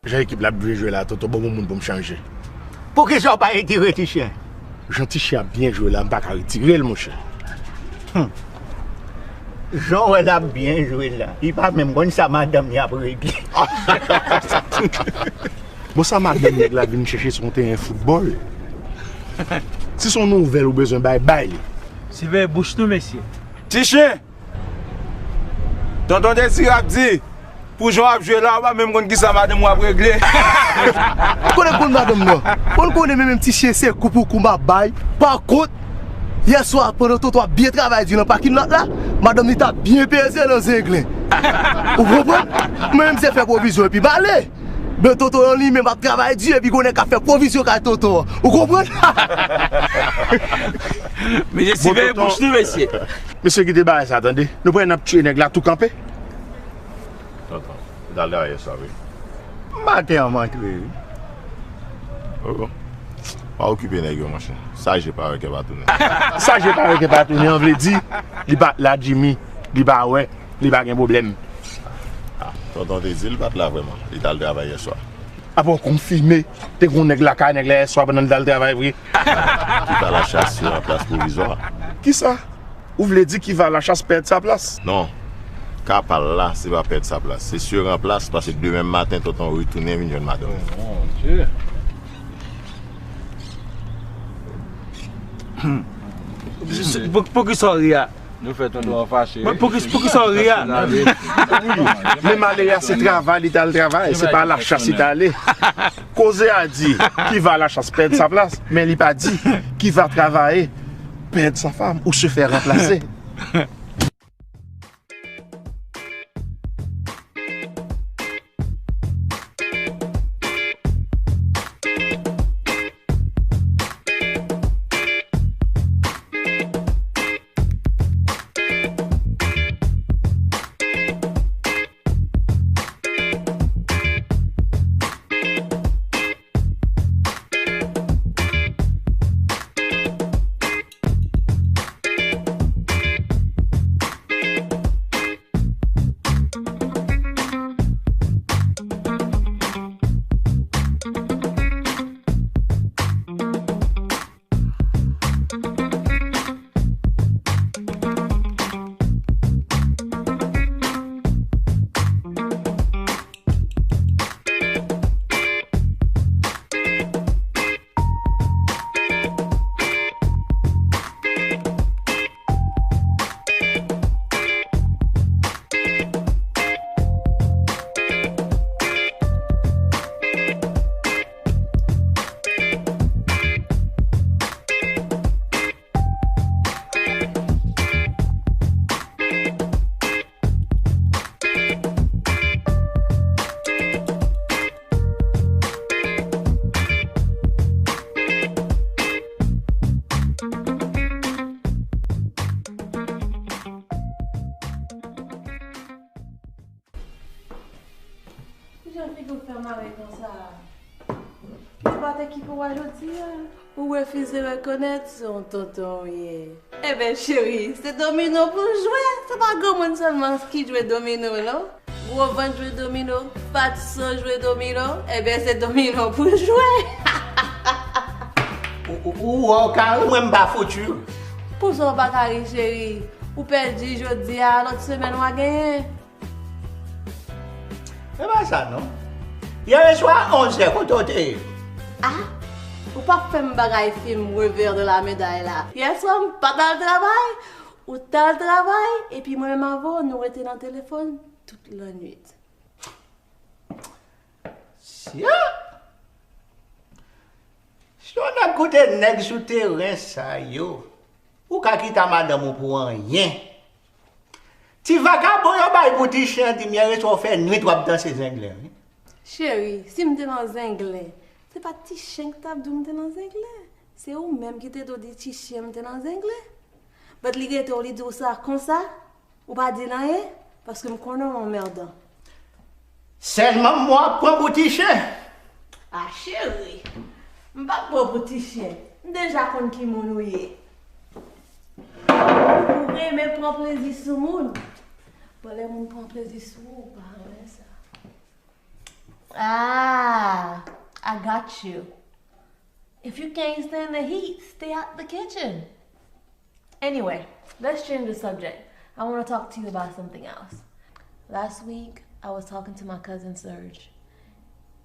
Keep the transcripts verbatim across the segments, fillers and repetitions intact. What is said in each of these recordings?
Jan ekip la ap jwe jwe la, Toto, ban m yon moun pou m chanje. Poukisa w pa retire Tichen? Jan Tichen ap byen jwe la, m pa ka retire l, monchè. Jan w wè l ap byen jwe la, li pa menm konn sa madanm li ap regle. Bon, sa madanm nèg la vin chèche sou yon teren foutbòl? Si se yon nouvèl ou bezwen bay, bay li. Siveye bouch nou, mesye. Tichen! Tonton Dezi ap di, pou jan w ap jwe la, ou pa menm konn kisa madanm ou ap regle. Konnen konn madanm nan. Konn konnen men menm Tichen se kou pou kou m ap bay. Pa kont, yè swa pandan Toto ap byen travay di nan pakin lòt la, madanm li t ap byen peze nan zenglen. Ou konprann? Mwen menm se fè pwovizyon epi m ale. Men Toto an li menm ap travay di epi konnen k ap fè pwovizyon kay Toto an. Ou konprann? Mesye, siveye bouch nou, mesye. Mesye, kite bagay sa, tande. Nou prè n ap tiye nèg la tou kanpe. Tonton, li t al travay yè swa, wi. Maten an m antre, wi. Oh, oh. Pa okipe nèg yo, monchè. Sa je pa wè kè pa tounen. Sa je pa wè kè pa tounen an vle di, li pa la, Jimmy, li pa wè, li pa gen pwoblèm. Ah, tonton te di l pa t la vrèman. Li t al travay yè swa. Apa w konfime, te gen yon nèg lakay nèg la yè swa pandan l t al travay vre? Ki pa lachas se ranplas pwovizwa. Kisa? Ou vle di ki va lachas pèd sa plas? Non. Ka pa l la, se pa pèd sa plas. Se se ranplas, paske demen maten, tonton retounen vin jwenn madanm. Oh, mon Dieu. Pou, pou ki sa w ri a? Nou fè tonton an fache. Mwen, pou ki, pou ki sa w ri a? Wi, men malere a se travay li t al travay, se pa lachas li t ale. Koze a di, ki va lachas pèd sa plas, men li pa di, ki va travay pèd sa fam ou se fè ranplase. Kijan figi w fè mare konsa? Ou pa te ki pou wè jodi a? Ou refize rekonèt se yon tonton ou ye. Enben, cheri, se domino pou w jwe. Se pa granmoun sèlman ki jwe domino, non. Gwo vant jwe domino, fatso jwe domino. Enben, se domino pou w jwe. Ou, ou, ou wè w ka ri, mwen m pa fouti. Pou sa w pa ka ri, cheri. Ou pèdi jodi a, lòt semèn w a genyen. E pa sa non. Yè swa onz è, kote w te ye? Ah, ou p ap fè m bagay fim revè de la meday la. Yè swa m pa t al travay, ou t al travay, epi mwen menm avè w, nou rete nan telefòn tout lannwit. Sya! Si w nèg koute nèg sou teren sa yo, ou ka kite madanm ou pou anyen. Ti vagabon yo bay pou ti chen an di m yè reswa w fè nwit w ap danse zenglen, wi. Cheri, si m te nan zenglen, se pa ti chen ki t ap di w m te nan zenglen. Se ou menm ki te dwe di ti chen m te nan zenglen. But li rete w, li di w sa konsa, ou pa di l anyen, paske m konnen w anmèdan. Sèlman m w ap pran pou ti chen. Ah, cheri, m p ap pran w pou ti chen. M deja konn ki moun ou ye. Ou renmen pran plezi sou moun. Bon, lè moun pran plezi sou ou, ou pa renmen sa. Ah, Got you. If you can't stand the heat, stay out the kitchen. Anyway, let's change the subject. I want to talk to you about something else. Last week, I was talking to my cousin Serge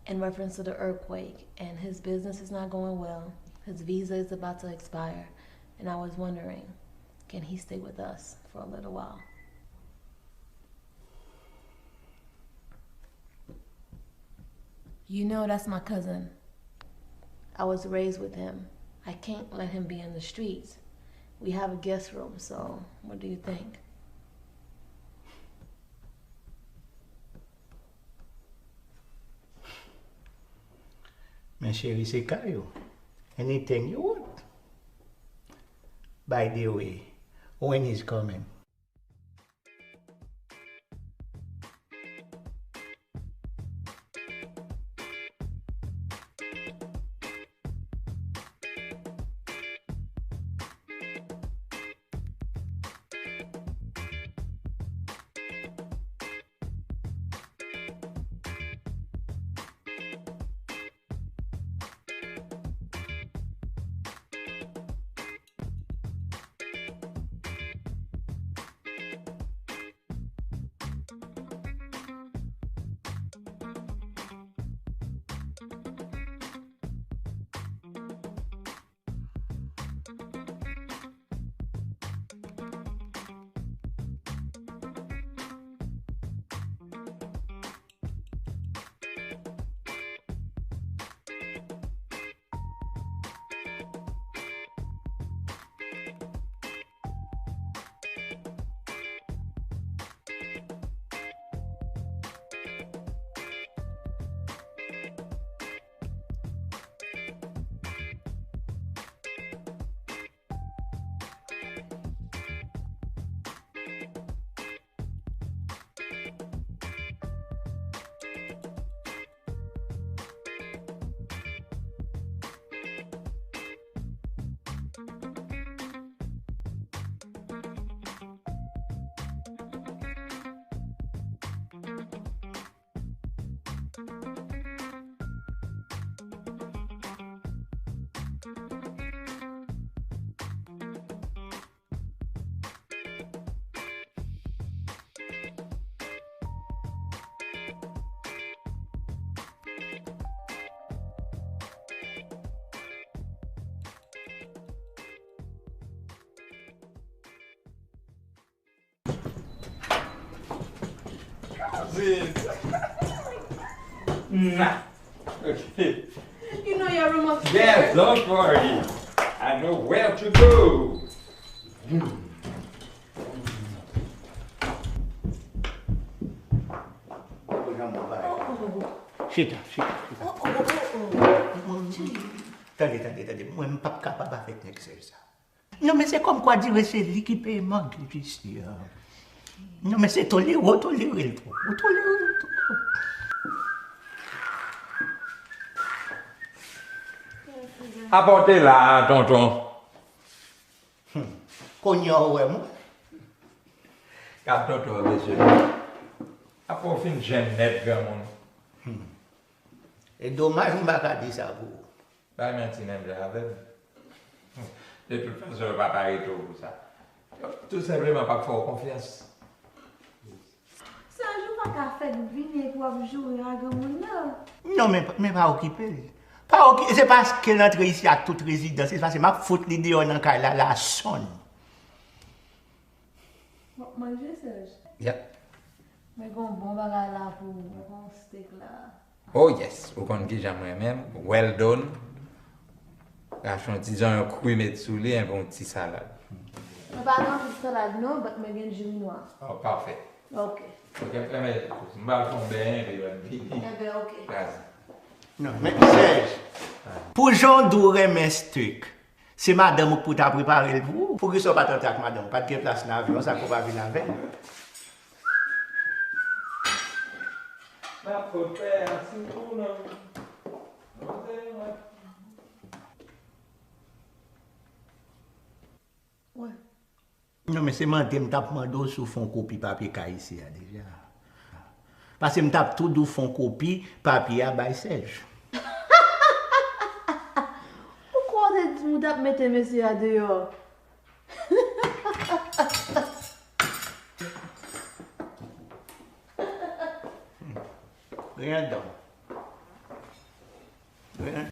in reference to the earthquake, and his business is not going well. His visa is about to expire, and I was wondering, can he stay with us for a little while? You know, that's my cousin. I was raised with him. I can't let him be in the streets. We have a guest room, so what do you think? Men cheri, se kay ou. Anything you want. By the way, when he's coming? Nah. Okay. You know your room upstairs. Yes, don't worry. I know where to go. Chita, chita, chita. Tande, tande, tande. Mwen, m p ap kapab avèk nèg Sèj sa. Non, men se kòmkwa dire se li ki peye mòtgej isi a. Non, men se tolere w tolere l twòp. Ou tolere l twòp. Apòte la, tonton. Hmm. Kounye a w wè mwen. Gad tonton, mesye. Apre w fin jèn nèt, granmoun. Hmm. E domaj m pa ka di sa pou ou. Bay manti menm jan avè m. De tout fason, yo pa parete w pou sa. Yo tou senpleman p ap fè w konfyans. Sèj, ou pa ka fèk vini epi w ap joure a granmoun nan. Non, men, men pa okipe l. Pa oki-, se paske l antre isi ak tout rezidans, se paske m ap fout li deyò nan kay la, la sonn. W ap manje, Sèj? Yep. Men gen yon bon bagay la pou ou, men gen yon steak la. Oh yes, ou konn kijan m renmen l. Well done. Rache yon ti zonyon kri met sou li, enben yon ti salad. Mwen pa gen anpil salad non, but mwen gen jimnwa. Oh, pafè. Ok. Ok, m fèmen, m pral fè yon benyen, epi lè m vini. Enben, ok. Kraze. Non, men Sèj, pou jan w di w renmen steak, se madanm ou k pou ta prepare l pou ou. Poukisa w pa t antre ak madanm ou? Pa t gen plas nan avyon an, sa k ou pa vin avè l? M ap fout pè a sou ou non. Non, se mwen. Wè. Non, men se mande m t ap mande w si w fè yon kopi papye kay isi a deja. Paske m t ap tou di w fè yon kopi papye a bay Sèj. M t ap mete mesye a deyò. Griyen dan. Griyen